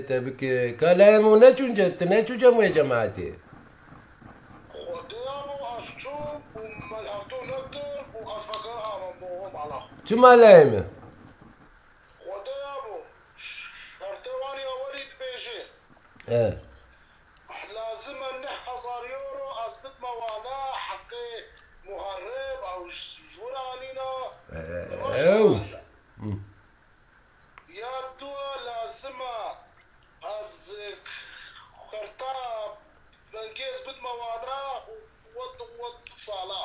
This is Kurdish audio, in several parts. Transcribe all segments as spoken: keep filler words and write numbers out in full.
Te bike. Ka layê min neçûn ce, tu neçû cem wê cemaetê? Xwedê ya bo ez çûm û me li hevdû nekir û ez vekir amam bo we mala. Çima layê min? Xwedê ya bo, şertê wan ya welî dibêje. E. Lazim e neh hezar euro ez bidme wana heqê muharib ew ji wir anîna. E, ew. Hı. Ya dua lazim e ez xerta bengêz bidme wana û wet, wet sala.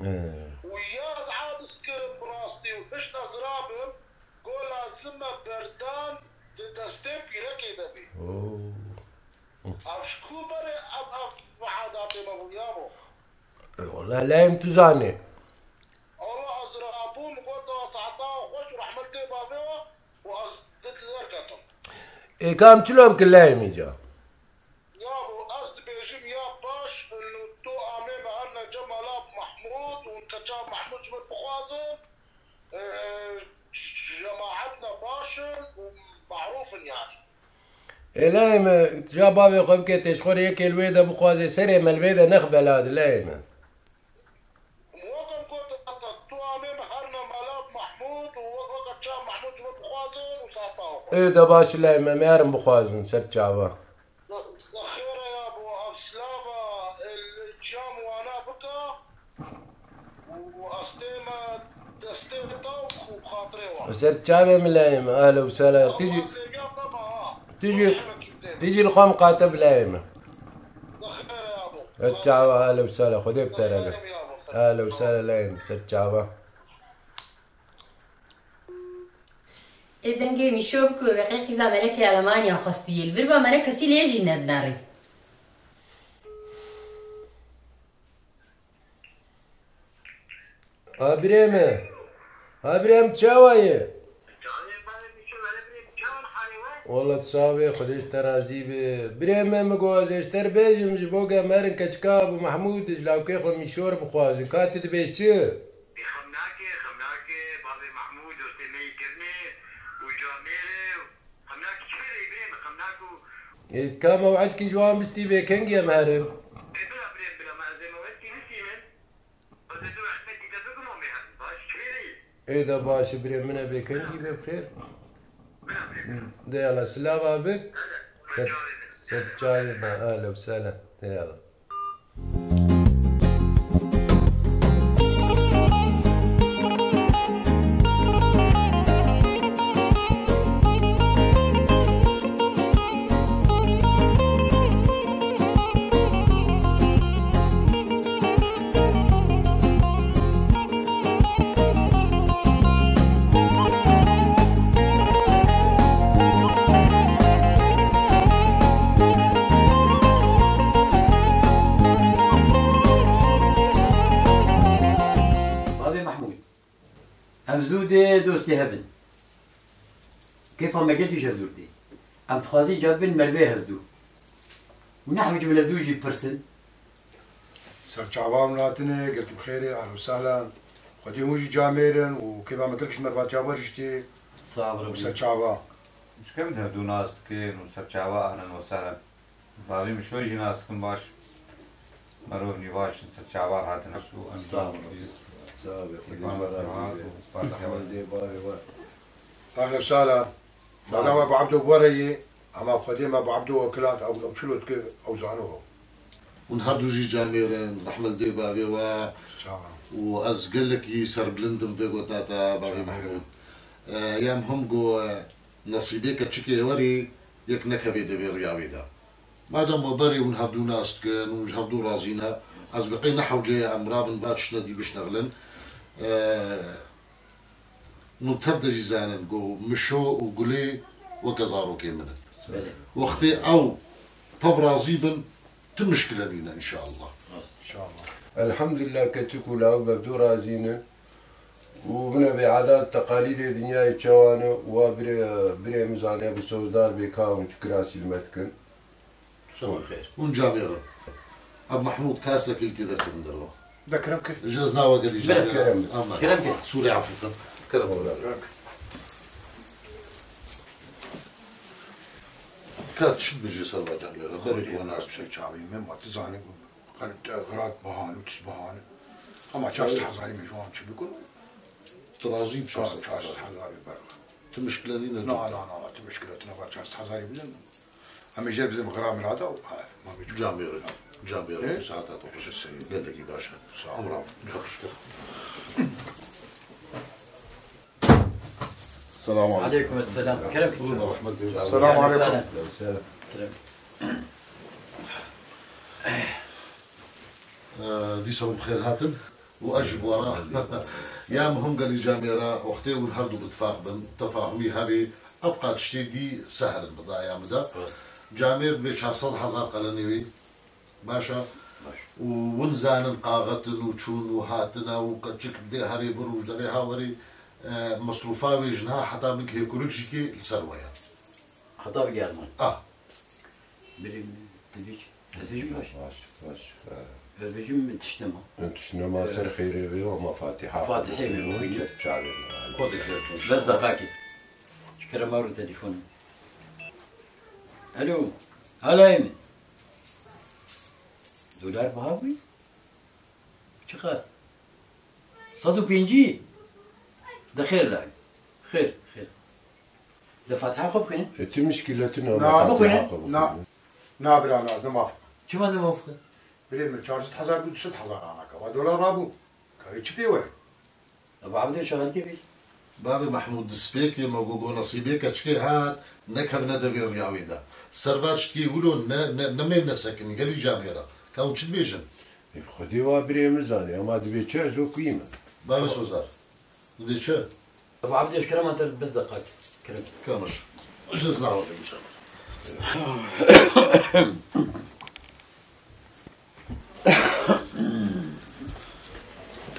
He. Û ya ez hadis kirim bi rastî û hişt ez rabim, go lazim e berdan di destê pîrekê de bê. Oo. Ev ji ku berê ev, ev wiha datê me bû ya bo? E, wela layê min tu zanê. Allah ez rabûm, got saeta xweş û rehmet lê bavê we û ez di derketim. Ê, kam çilo bikin layê min ca? Yabo, ez dibêjim ya baş, tu amê me herne cem mala Mahmûd û keça Mahmûd ji min bixwazin. Ee, cemaet ne baş in û marûf in yani. Ê layê me, ja bavê xwe bike têşxorê yekê li wê de bixwaze, serê me li vê de nex bela di layê me. Weke got, tu amê me herne mala Mahmûd û weke ça Mahmûd ji min bixwazin û saeta xwe. Ê de baş layê me, me herin bixwazin ser çava. Xêr e yabo, ev silava, e, li çiya min wana bike û ez tême destê te û xatirê we. Ser çavê min layê me, ehla û sehla. Tijî, tijî, tijî li xwe miqate bi layê me. Xêr e yabo. Ser çava, ehla û sehla, Xwedê bi te re be. Ehla û sehla layê me, ser çava. Ê dengê Mîşo biko, weqê qîza Melekê Elemanya xwestî yê. Li vir ba Melek kesî lê jî nedinarî. A birê me. A birê em çawa ye? Wala tu sax bê, Xwedê ji te razî be. Birê me, min got ez ê ji te re bêjim, ji bo ge em herin keçika Abu Mahmûd ji lawkê xwe Mîşo re bixwazin. Ka tu dibê çi? Ê xem nake, xem nake, bavê Mahmûd dostê me yî kirine û camêr e. Xem nake çi fêrê birê min, xem nake û Ê, ka mew'edkî ji wan bistî bê kengî em herin? Ê, bila birê, bila me ez ê mew'edkî nistînim. Ez ê tu rehmetî te bikim, em ê herin. Baş, çi fêrê yî? Ê de baş e birê min e, bê kengî bê bi xêr. Bila birê. De yala silava bik. Hele, ser, ser çavê me, ehla û sehla. De yala. Bavê Mahmûd, em zû dê dostê hev in. Kêfa me gelî ji hev dûr tê. Em dixwazin ca bibin merivê hevdû. Û nehewcin li hevdû jî bipirsin. Serçava hûn hatine, gelkî bi xêrê, ehlen û sehlen. Xwedî hûn jî camêr in û kêfa me gelkî ji merva çawa rîştê. Sağ ol. Û serçava. Ji kevin hevdû nas dikin û serçava, ehlen û sehlen. Bavê min şoy jî nas dikim baş. Merov nî baş in, serçava hatin. Sağ ol. Sağ ol. Xwedê me razî be. Rehmet dê bavê we. Ehlen û sehlen. Madem Abu Abdo were yê, ama Xwedê me Abu Abdo wekilat, ew, ew çilo dike, ew zano. Hûn her du jî camêr in, rehmet dê bavê we. Çawa. Û ez gelekî serbilind im vê gota te, bavê Mehmûd. E, ya muhim go, e, nesîbê keçikê werî yek nekevê di vê riya wê de. Madem we berê hûn hevdû nas dikin û ji hevdû razî ne, ez bi qey ne hewce ye em rabin ba tiştine dî bişnexilin. E, Hûn tev de jî zanin ku Mişo û Gulê weke zarokê min in. Belê. Wextê ew tev razî bin, tu mişkile nîne înşeallah. Înşeallah. Elhamdulillah keçik û lawik bi hevdû razî ne. Û bine vê adat teqalîdê dinyayê çawa ne û wa birê, birê min zane bi sozdar bê ka hûn çi kirasî li me dikin. Sabah xêr. Hûn camêr in. Ev Mehmûd kasekî li kê derkevin derve. De kerem kir. Ji ez nawa gelî Kerem camêr kir. in. Kerem kir. Sûrê efû kin. Kerem kir. Ka çi dibêjî ser va camêra? Berê tu nas çi çavî me, ma tu zanî ku qerit, e, xirat bahan û tişt bahan. Ama çar sed hezarî me ji wan çi bikin? Tu razî bi çar sed hezarî ber. Tu mişkile nîne. Na, na, na, na, tu mişkile tune ber çar sed hezarî bidin. Em ê jê bizim xira mirada û ha, ma bi Camêra, camêra Ê? Saeta tu xweş serî, gelekî baş e. Sağ ol. Emra, yaxşî. Selamu aleykum. Aleykum selam. Kerem. Buyurun, rahmet buyurun. Selamu aleykum. Kerem. Ee, dîsa bi xêr hatin. Û ez ji bo ra ya mihim gelî camêra wextê hûn her du bi tifaq bin, tefahumî hebê, ev qat tiştê dî sehl in bi raya min de. Rast. Camêr divê çar sed hezar qelenê wî. Baş e. Baş. Û hûn zanin qaxetin û çûn û hatine û keçik dê herê bi rûj derê ha werê, e, mesrûfa wê ji niha heta min hêkurik jî kê li ser we ye. Heta bigermin. Ah. Birê min, tu dî çi? Ez bêjim baş. Baş, baş. Ha. Ez bêjim min tişt nema. Min tişt nema, ser xêrê wê, ama Fatiha. Fatihê wê bixwînî. Çavê min. Xwedê xêr kir. Bes deqakê. Ji kerema rû telefon. Alo. Halayê min. Dolar biha bûyî? Çiqas? Sed û pêncî? De xêr lay. Xêr, xêr. De Fatiha xwe bixwînin. E, tu mişkîletin ama Na, Fatiha bixwînin. Xwe bixwînin. Na, na bira, na, zema. Çima zema bixwînin? Birê min çar sed hezar bû, du sed hezar anaka. Va dolar rabû. Ka wê çi pê were? Ebu Abdê şaxirkê bî. Bavê Mehmûd, dispêkê me got, got nesîbê keçikê hat, nekevne devê riya wê de. Ser va tiştkî wilo ne, ne, nemê nesekinî, gelî camêra. Ka hûn çi dibêjin? Ê, Xwedê wa birê min zanê, ama dibê çi ez wekuyî me. Bavê Sozar, dibê çi? Ebu Abdê ji kerema te biz deqak. Kerem. Kamiş. Ji zina wekuyî çi?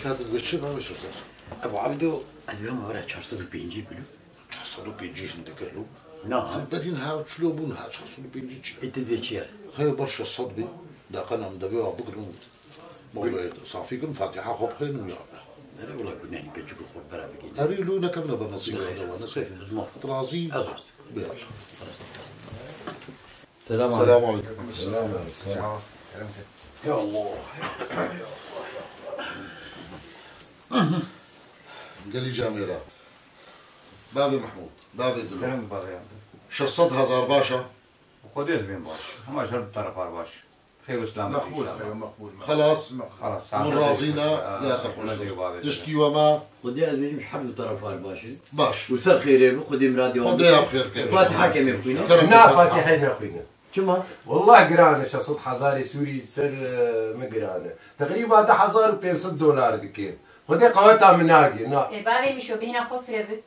Ka tu dibê çi, bavê Sozar? Ebu Abdo, ez dibêm were çar sed û pêncî kilo. Çar sed û pêncî hindik e lo. Na. Berî niha çilo bû, niha çar sed û pêncî çi? Ê, tu dibê çi ye? Xeyr, ber şeş sed bê. Deqe em devê wa bigirin. Mewlaya safî kim, Fatiha xwe bixwînin û ya. Erê, wela ku nenî keçik û xwe bera bigînin. Erê, lo nekevne ber nesîbê xwe de wa, ne sefî. Xeyr, ez maf. Tu razî? Ez rast. Bê Allah. Selam Selam aleyküm. Selam aleyküm. Ya Allah. Gelî camêra. Bavê Mehmûd, bavê Dilo. Kerem bavê ya. Şeş sed hezar baş e. Xwedê ez bêm baş. Hema ji her du terefar baş. Xêr û selamet Maqbûl, inşallah. Xeyo, maqbûl, maqbûl. Xelas. Xelas, Min razî ne, ya te xweş. Tiştkî we ma. Xwedê ez bêjim ji her du terefar baş e. Baş. Û ser xêrê bi, Xwedê miradê wan Xwedê bike. Ya bi xêr kir. Fatiha ke me bixwîne. Kerem Na, bike. Fatihayê nexwîne. Çima? Wallah giran e, şeş sed hezarê Sûrî ser, e, min giran e. Teqrîba deh hezar û pênc sed dolar dike. Xwedê qeweta min nagê, na. Ê, bavê Mişo, bêhna xwe fire bik.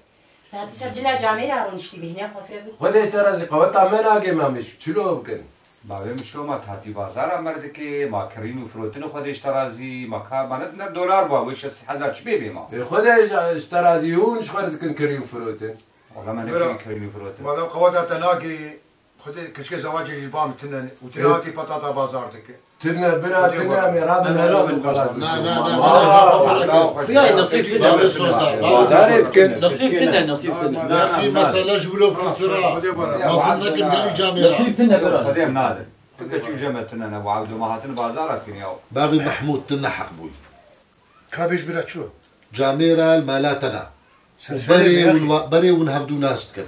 Ta tu ser cila camêra roniştî, bêhna xwe fire bik. Xwedê ji te razî, qeweta me nagê, me Mişo, çilo bikin. Bavê Mişo, ma tu hatî bazara merdikê, ma kirîn û firotin Xwedê ji te razî, ma ka, ma ne, ne dolar ba, wê şeş sed hezar çi bê bê ma? Ê, Xwedê ji, ji te razî, hûn ji xwe re dikin kirîn û firotin. Wala me Bira, nekirî kirîn û firotin. Madem qeweta te nagê, Xwedê keçikê zewacê jî ba min tune û tune hatî petata bazar dike. Tune bira, tune em ê rabin, em ê rabin, xelas. Na, na, na, na, na, na, na. Xuya nesîb tune. Bavê Sozar, bavê Sozar. Bazarê dikin. Nesîb tune, nesîb tune. Na, na, na. Mesele ji wilo profesora. Xwedê bira. Mezin nekin gelî camêra. Nesîb tune bira. Xwedê em nadin. Tu keçik jeme tune ne, wa ew doma hatin bazara kin ya. Bavê Mehmûd, tu neheq bûyî. Ka bêj bira çi? Camêra li mala te ne. Û berê hûn wa-, berê hûn hevdû nas dikin.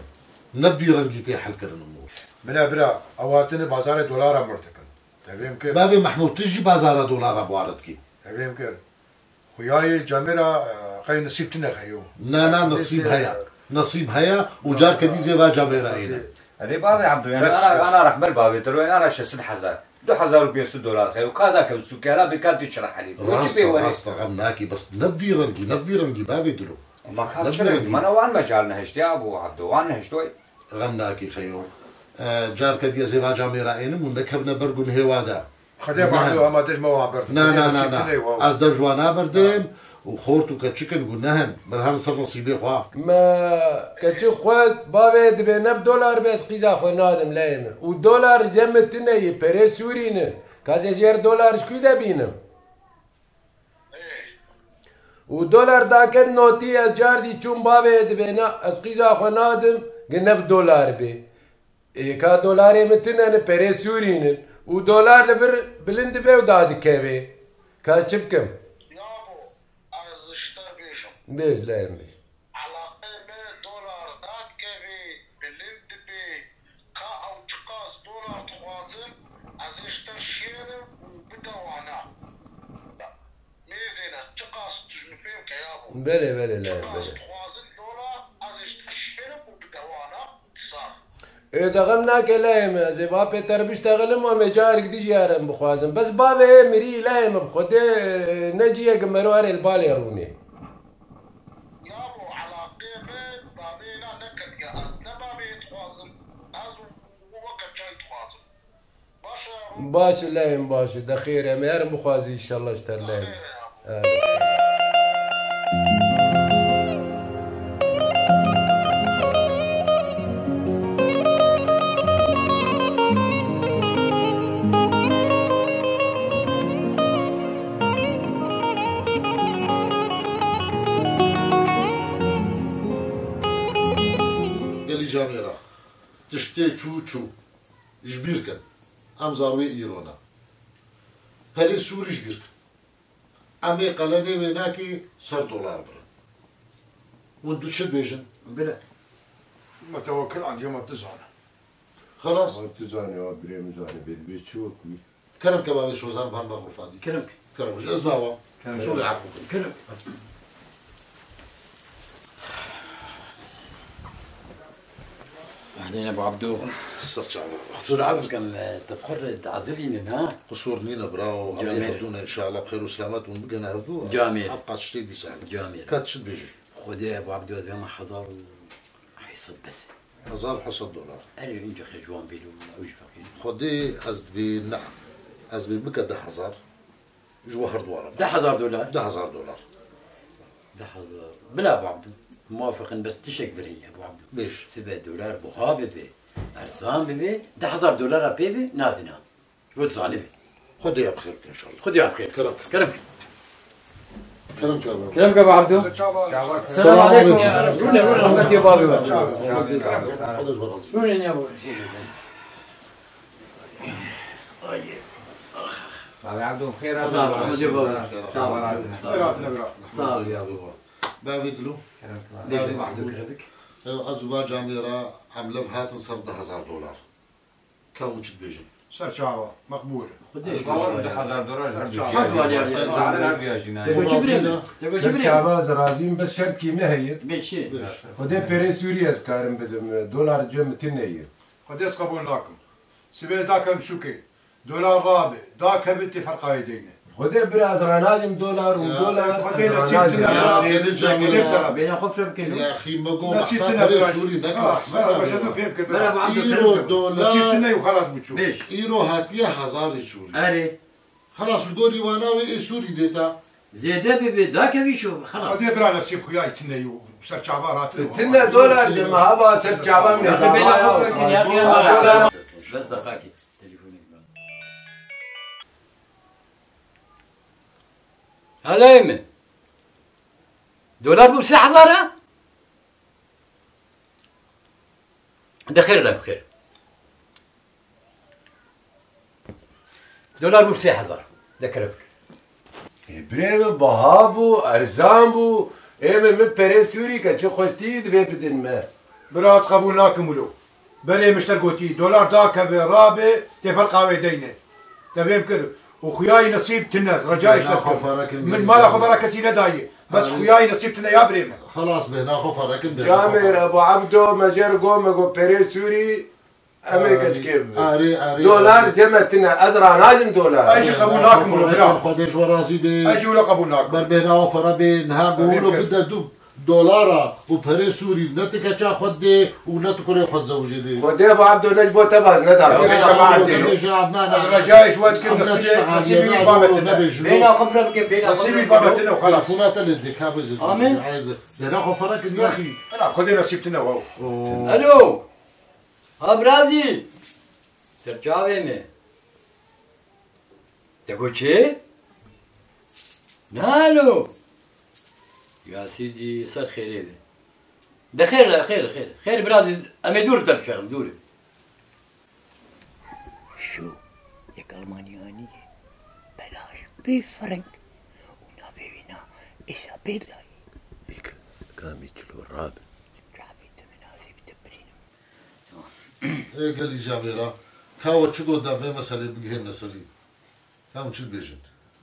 Ne bi vî rengî tê helkirin umûr. Bila bira, ew hatine bazarê dolara mir dikin. Tevêm kir. Bavê Mehmûd, tu jî bazara dolara bi wa re dikî. Tevêm kir. Xuyayê camêra, e, qey nesîb tune xeyo. Na, na, nesîb heye. Nesîb heye û carke dî zêva camêra êne. Erê bavê Ebdo, yani ana, ana rehber bavê te ro, yani ana şeş sed hezar. Du hezar û pênc sed dolar xeyo. Ka da ke sûkera bê ka tê çira helî. Rast e, rast e, xem nakî, bes ne bi vî rengî, ne bi vî rengî bavê Dilo. Ma ka çi rengî? Mana wan mecal nehiştiye Ebû Ebdo, wan nehiştoy. Xem nakî xeyo. E, carke dî ez ê va camêra ênim û nekevne ber gunhê wa de. Xwedê Nehin. Bexdo, ama dej me wan berdim. Na, na, na, na. Xwedê nesîb tune wa. Ez dev ji wan naberdim û xort û keçik in, guneh in. Ber herin ser nesîbê xwe. Me keçik xwest, bavê dibê ne bi dolar be, ez qîza xwe nadim leyê min. Û dolar cem min tune yê, perê Sûrî ne. Ka ez ê jêr dolar ji kû de bînim? Û dolar daket notî, ez car dî çûm bavê dibê na, ez qîza xwe nadim, gi ne bi dolar bê. Ê, ka dolarê min tune ne, perê Sûrî ne. Û dolar li vir bilind dibe û dadikeve. Ka çi bikim? Yabo, ez ji te bêjim. Bêj, leyê min bêj. Eleqê me dolar dadikeve, bilind dibe. Ka ew çiqas dolar dixwazin, ez ê ji te şêrim û bide wana. Mêzêne, çiqas tu ji min fêm ke yabo. Belê, belê, leyê min, belê. Çiqas dixwazin dolar, ez ê ji te şêrim û bide wana. Ê, de xem nake leyê min. Ez ê bi apê te re biştexilim, em ê carek dî jî herin bixwazin. Bes bavê ê mirî leyê min, bi Xwedê, e, ne ciyek mero herê li balê rûnê. Yabo, eleqê min bavê na neketiye. Ez ne bavê dixwazim. Ez û weke çay dixwazim. Baş e, leyê min, baş e. De xêr e, em ê herin bixwazin înşallah ji te leyê min. Gelî camêra. Tiştê çû çû. Ji bîr kin. Em zarwê îro ne. Perê Sûrî ji bîr kin. Em ê qelenê wê nakî ser dolar birin. Hûn tu çi dibêjin? Bile. Me tewekil ancî me tu zane. Xelas. Wan tu zanî, wa birê min zanî, bê dibê çi wek wî? Kerem ke bavê Sozan van re xurfadî. Kerem ke. Kerem ji ez nawa. Kerem. Şûlê efû kin. Kerem. Ehlên Ebu Abdo. Ser çava. Qusûr af bikim, e, te bi xwe re diezibînin, ha? Qusûr nîne, bravo. Em ê hevdû ne, înşallah, bi xêr û selamet hûn bigihine hevdû. Camêr. Ev qas tiştê dîsa. Camêr. Ka tu çi dibêjî? Xwedê Ebu Abdo, ez vema hezar û hesed bes e. Hezar û hesed dolar. Erê, ince xê ciwan bêlo, ew jî feqîr. Xwedê ez dibê ne. Ez bê bike deh hezar. Ji we her dwara. Deh hezar dolar. Deh hezar dolar. Deh hezar. Bila Ebu Abdû. Muwafiqin bes tişek birî Ebu Abdû. Bêj. Sibe dolar buha bibe, erzan bibe, deh hezar dolara pê be, nadina. Rot zalibe. Xwedê ya bi xêr bike înşallah. Xwedê ya bi xêr. Kerem. Kerem. Kerem çawa. Kerem ke Ebu Abdû. Selam aleyküm. Rûne, rûne. Rahmetê bavê we. Xwedê ji we razî. Rûne ya bo. Abi Abdû, xêr Sağ ol, hatin. Hacı baba. Sağ ol. Sağ ol. Sağ ol ya baba. Bavê Dilo. Kerem. Bavê Mahmûd. Ew ez û va camêra em lev hatin ser deh hezar dolar. Ka hûn çi dibêjin? Ser çava, meqbûl. Xwedê. Ez bawer du hezar dolar ji her du. Ser çava. Her du aliyar. Her du aliyar jî nayê. Te goçî birê. Te goçî birê. Ser çava ez razîm, bes şertkî me heye. Bê çi? Xwedê perê Sûrî ez karim bidim. Dolar cem tine ye. Xwedê ez qebûl nakim. Sibê ez dakem sûkê. Dolar rabe, dakeve tê ferqayê deyne. Xwedê bira ez ranajim dolar û dolar. Xwedê ez nasîb tine ranajim. Ya, gelî camêra. Bêna xwe firem kir. Ya, xî me got, nasîb tine perê Sûrî neke. Xelas, xelas, baş tu fêm kir. Bera, bera, bera. Îro dolar. Nasîb tine û xelas bû çû. Bêj. Îro hatiye hezarê Sûrî. Erê. Xelas, û dorî wana wê ê Sûrî dê ta. Zêde bibe, dakevî şo, xelas. Xwedê bira nesîb xuya îtine yo, ser çava rahat. Tine dolar de me hava ser çava me. Ya, bêna xwe bes kir, ya, ya, ya. Bes deqakî, telefonê. Helê min. Dolar bû sê hezar e? De xêr, de bi xêr. Dolar bû sê hezar. De kerem bike. Ê, birê min, baha bû, erzan bû. Ê min, min perê Sûrî ke çi xwestî divê bidin me. Bira ez qebûl nakim wilo. Berê min ji te gotî, dolar dakeve, rabe, tê ferqa wê deyne. Te fêm kir. Û xuyayî nesîb tine, recayê ji te dikim. Min mala xwe bera kesî nedayê. Bes xuyayî nesîb tine ya birê min. Xelas, bêhna xwe ferakim, bêhna xwe ferakim. Camêr Ebu Ebdo, me jê re got, me got perê Sûrî, em ê keçikê bibin. Arê, arê, arê. Dolar cem tine, ez ranajim dolar. Ez jî qebûl nakim wilo, bira. Xwedê ji we razî be. Ez jî wilo qebûl nakim. Ber bêhna xwe fera bê, niha got wilo bide du dolara û perê Sûrî ne tu keça xwe dê û ne tu kurê xwe zewicê dê. Xwedê bi Abdo ne ji bo te baz neda. Ya, ya, ya, ya, ya, ya, na, na. Ez recayê ji we dikim, nesîbê, nesîbê wî bametine. Bêhna xwe bira bike, bêhna xwe bira bike. Nesîbê wî bametine û xelas. Telefona te lê dê, ka bêjin. Amin. Bêhna xwe fera kir, ya xî. Ela, Xwedê nesîb tine, wow. Oo. Alo. Ha, birazî. Ser çavê me. Te got çi? Nalo. Ya sîdî ser xêrê be. De xêr, xêr, xêr. Xêr, biraz em ê dûr te bişerim, dûr. Tu yek Almanya anî ye. Belaş bê firing û navê wî na êsa bê layî. Bik, kamî çilo rabin. Rabî te min azî bi te birînim. Ê gelî camêra, ka we çi got da vê meselê bigihêne serî? Em çi dibêjin?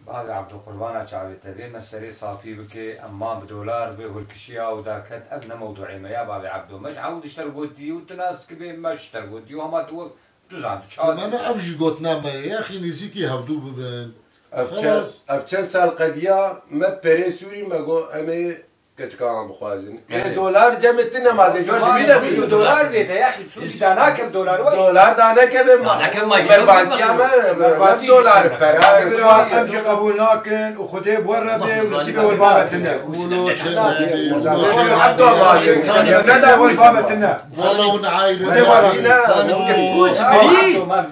Bavê Ebdo, qurbana çavê te, vê meselê safî bike, em man bi dolar, vê hûrkişiya û derket, ev ne mewdûê me ya bavê Ebdo. Me ji hewl ji te re gotî û tu nas kibê, me ji te re gotî û hema tu wek tu zan, tu çawa Mane ev jî gotina me ye, yaxî nêzîkî hevdû bibin. Ev çend, Xelas. Ev çend sal qediya me perê Sûrî me got, em ê Keçika wan bixwazin. Ê, dolar cemê tine ma zê, cor ji bî de bî. Dolar vê te, yaxî Sûrî da nakem dolar wa. Dolar da neke be ma. Nakem ma, Mervantiya me, me dolar, pera. Em jî qebûl nakin û Xwedê bi we re be û nesîbê we li ba me tune. Ulo çênebî, ulo çênebî. Abdullah, ne da we li ba me tune. Valla hûn ayrı. Xwedê we re be.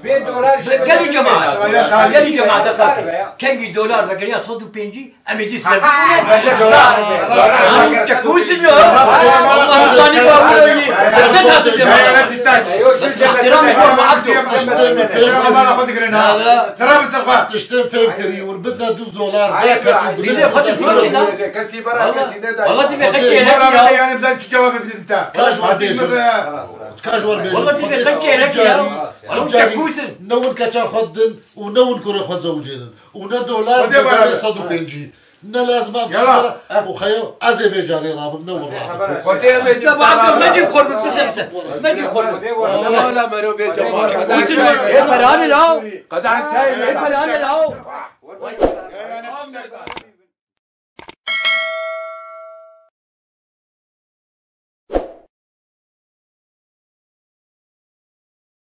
Bê dolar ji gelî cemaat. Gelî cemaat, kengî dolar vekiriya sed û pêncî. Em ê dîs ve bûne. Çekûsin ya. Allah'tan ibaret. Tiştên fêm kirî, tiştên fêm kirî, wir bidne du dolar, deket û bidne. Kesî bera, kesî neda. Valla ti bê xekê hek ya. Yani bizden çi cevap bidin ta. Kaç var bêjin? Kaç var bêjin? Valla ti bê xekê hek ya. Ew çekûsin. Ne wir keça xwe din û ne wir kurê xwe zewcênin. Û ne dolar, ne sed û pêncî. Ne lazim em çi û xeyo, ez ê vê carê rabim, ne wir rabim. Xwedê em ê Seba Abdul, me dî xor bi, pişe, pişe. Me dî xor bi. Wala mero vê carê. Ê peranê law. Qedehan çay. Ê peranê law.